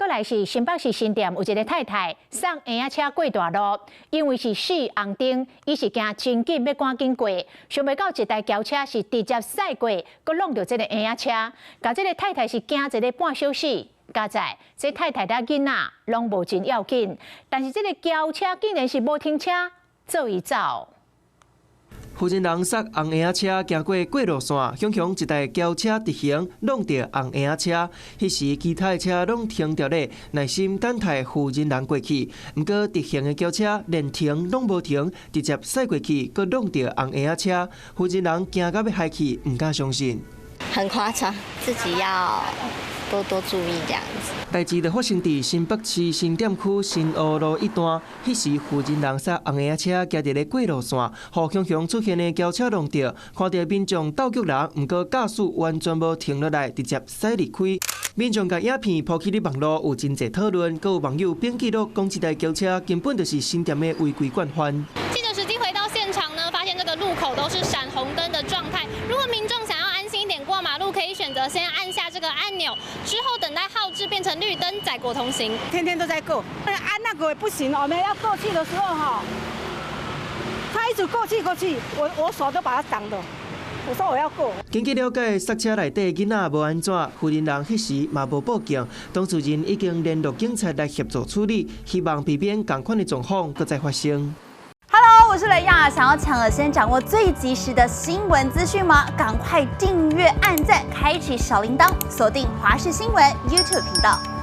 來是新北市新店有一个太太送嬰仔車過大路，因為是死紅燈，伊是驚真緊欲趕緊過，想袂到一台轎車是直接駛過，閣挵著這个嬰仔車，共這个太太是驚一个半小時。佳哉，這太太佮囡仔攏無真要緊，但是這个轎車竟然是無停車，做伊走。負責人駛紅嬰仔車行過過路線，雄雄一台轎車直行，挵著紅嬰仔車。彼時其他的車攏停佇咧，耐心等待負責人過去。毋過直行的轎車連停攏無停，直接駛過去，閣挵著紅嬰仔車。負責人驚甲欲害去，毋敢相信。很誇張，自己要多多注意這樣子。代誌就發生佇新北市新店區新烏路一段，彼時負責人駛紅嬰仔車行佇咧過路線，予雄雄出現的轎車挵著，看著民眾鬥叫人，毋過駕駛完全無停落來，直接駛離開。民眾共影片 po 起佇網路，有真濟討論，閣有網友編記錄講，這台轎車根本就是新店的違規慣犯。記者實際回到現場呢，發現這個路口都是閃紅燈的狀態。如果民眾想要安心一點過馬路，可以選擇先按下這個按鈕，之後等待號誌變成綠燈再過通行。天天都在過，按那個也不行，我們要過去的時候哈，他一直過去過去，我手都把他擋了。我說我要過。根據了解，剎車內底囡仔無按怎，負責人彼時嘛無報警，當事人已經聯絡警察來協助處理，希望避免仝款的狀況閣再發生。 Hello，我是雷亞，想要搶先掌握最及時的新聞資訊嗎？趕快訂閱、按讚、開啟小鈴鐺，鎖定華視新聞 YouTube 頻道。